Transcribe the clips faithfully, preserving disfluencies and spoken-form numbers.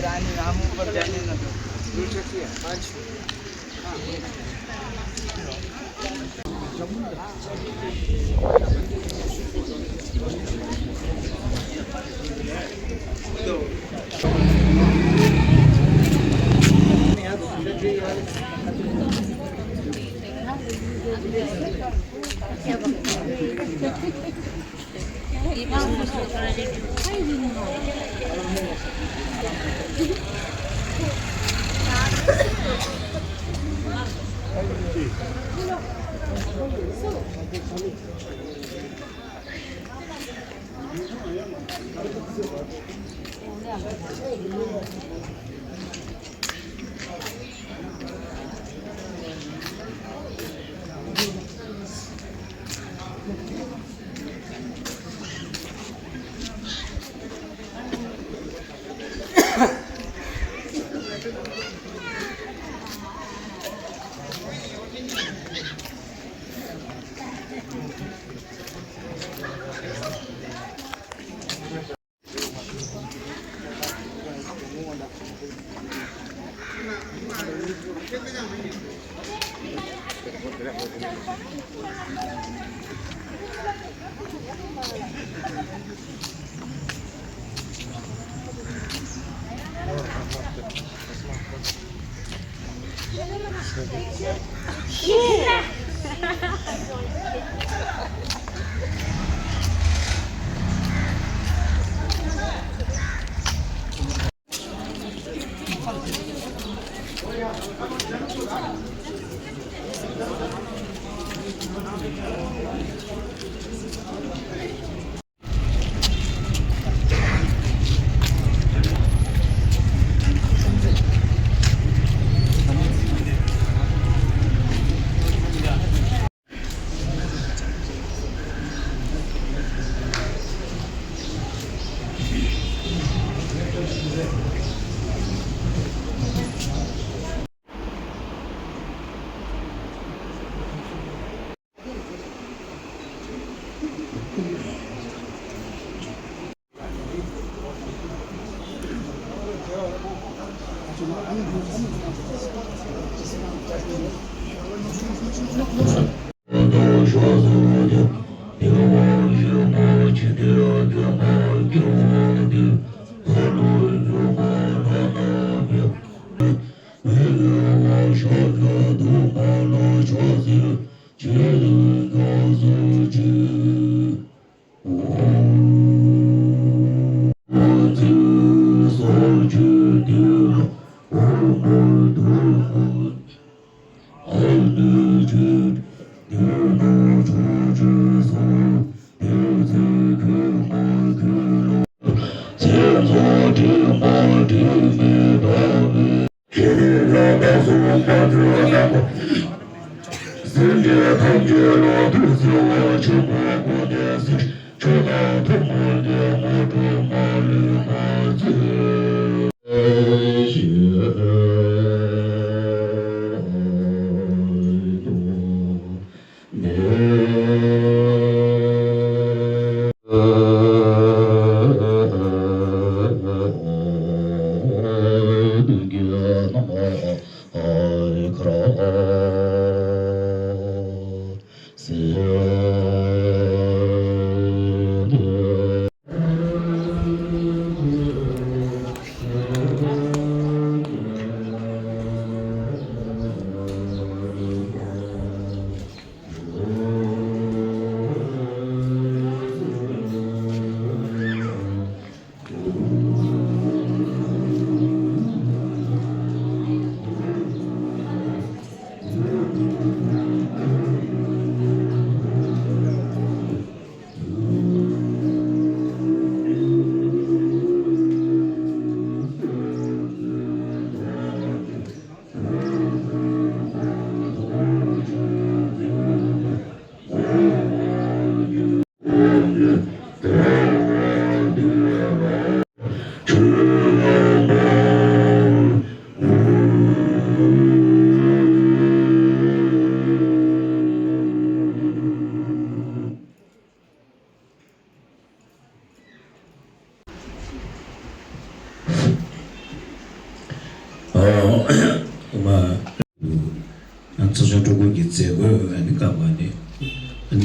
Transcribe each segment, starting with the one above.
रानी रामू पर जाने न दो।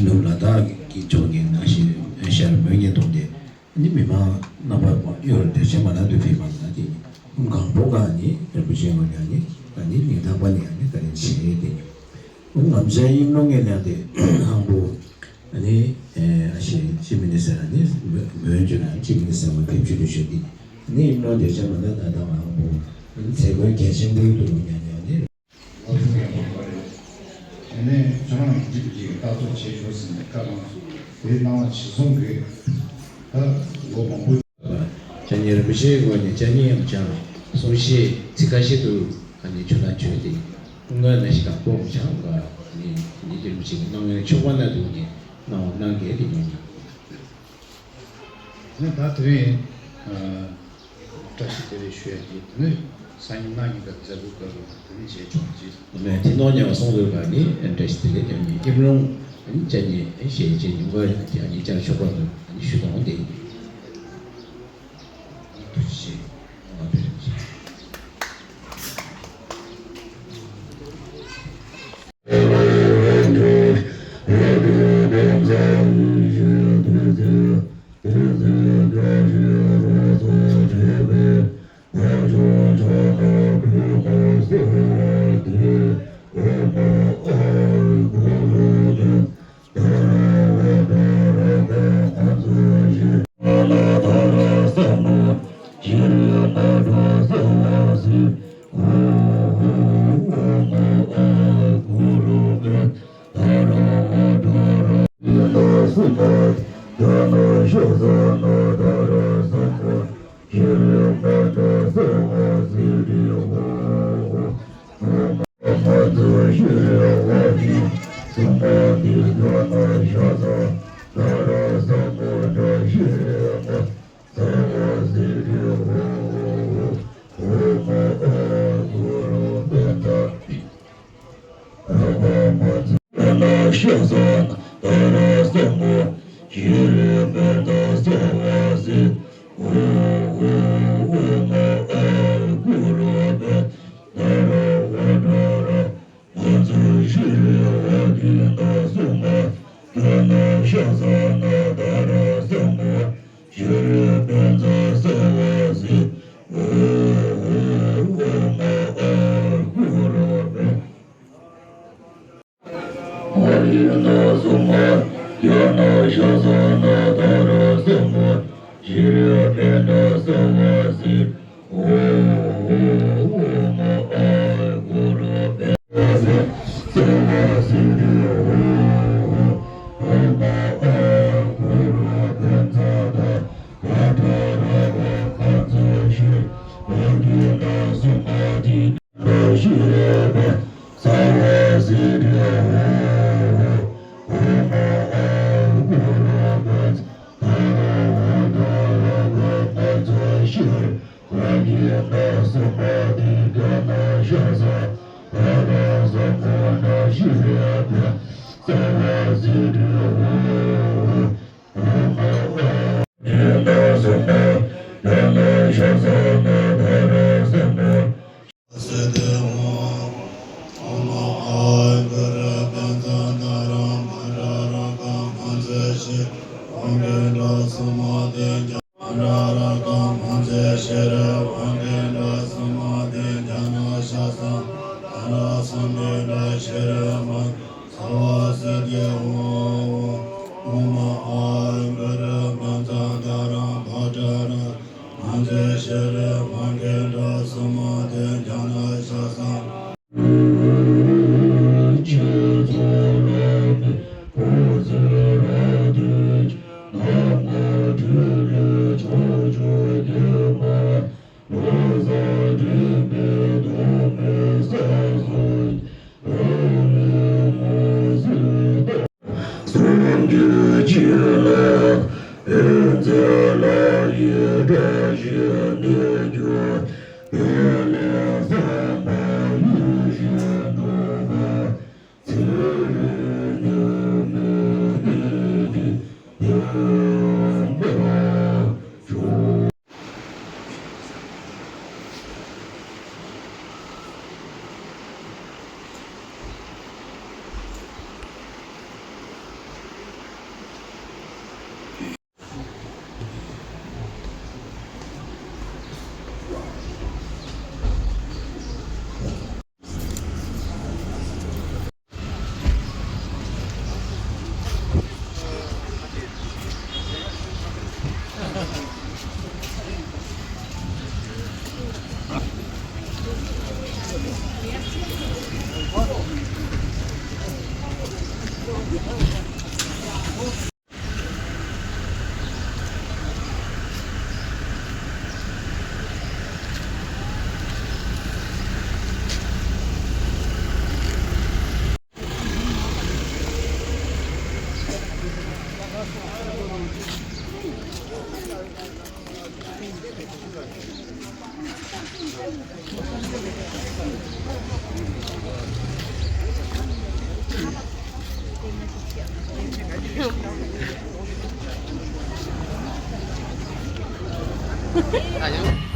ནུབ་ལ་དྭགས་ཀྱི་ཕྱོགས་ཀྱི་ང་ཞེས་ཤར་མོན་གྱི་དོང་དེ་ནི་མི་མང་རྣམ་པ་མང་ཡོད་དེ་ཆེ་མ་ལ་དུ་ཕེབས་པ་ན་དེ་ནི་གང་པོ་གང་ནི་རིན་པོ་ཆེ་ངོ་ཡང་ནི་ད་ནི་ཉིན་ཐག་པ་ནི་ཡང་ནི་ད་ནི་ཆེ་དེ་ནི་ངམ་ཆ་ཡིན་ནོ་ངེ་ལ་དེ་ཧང་པོ་ཨ་ནི་ཨ་ཞེ་ཅི་མི་ནི་ཟེར་ཨ་ནི་མོན་ཇུ་ན་ཅི་མི་ནི་ཟེར་བ་ཕེབས་ཆུ་དུ་ཤོད་དེ་ནི་ཡིན་ནོ་དེ་ཆེ་མ་ལ་ད་ད་ཧང་པོ་ཨ་ནི་ཚེ་གོན་རྒྱ་ཆེན་པོའི་དུ་ཡང་ནི་ཨ་ནི། ལག་ཟུང་ཡང་དག་པ་རེད། དེ་ནས་ཁྱོད་རང་གིས་འགྲིག་པ་ཅིག་ལྟ་རྟོག་བྱེད་ཆོག་ཟེར་ནས་བཀའ་གནང་སོང་། དེའི་ནང་ལ་ཞེ་སོང་གིས་ད་ལོ་མང་པོ། སྤྱན་ནི་རིན་པོ་ཆེའི་ངོས་ནས་སྤྱན་ནི་ཡང་བྱང་གསུང་བཤད་ཚིག་ཁ་ཤས་དུ་ཨ་ནི་ཁྱོད་ལ་བྱོན་ཏེ་སྔོན་ན་ཞིག་དང་པོ་བྱང་ག་ནི་ནི་རིན་པོ་ཆེ་གི་གནང་ངེས་ཆོག་པ་ན་དུ་ནི་གནང་བ་གནང་གལ་ཏེ་ཉོན་ནི། ད་དེ་རིང་བཀྲ་ཤིས་བདེ་ལེགས་ཞུ་ཡ་དེ་དེ་ནས་སང་ཉིན་གནངས་ཉིན་ཀ་མཛད་སྒོ་སྐབས་དེ་ནས་བྱས་ཆོག་ཅེས། མེད་དེ་ནོ་ཉེ་བ་སོང་ལོས་པ་ནི་བཀྲ་ཤིས་བདེ་ལེགས་ཀྱང་ཉིན་ཨིབ་རུང་ཅན་ཉིན་ཞེས་བྱས་ཉིན་གོ་ཡང་ཉིན་ཅང་ཆོག་པ་དུ་ཞུ་དོང་དེ་ཡིན། ཐུགས་རྗེ་ཆེ། ཨ་ཡོ།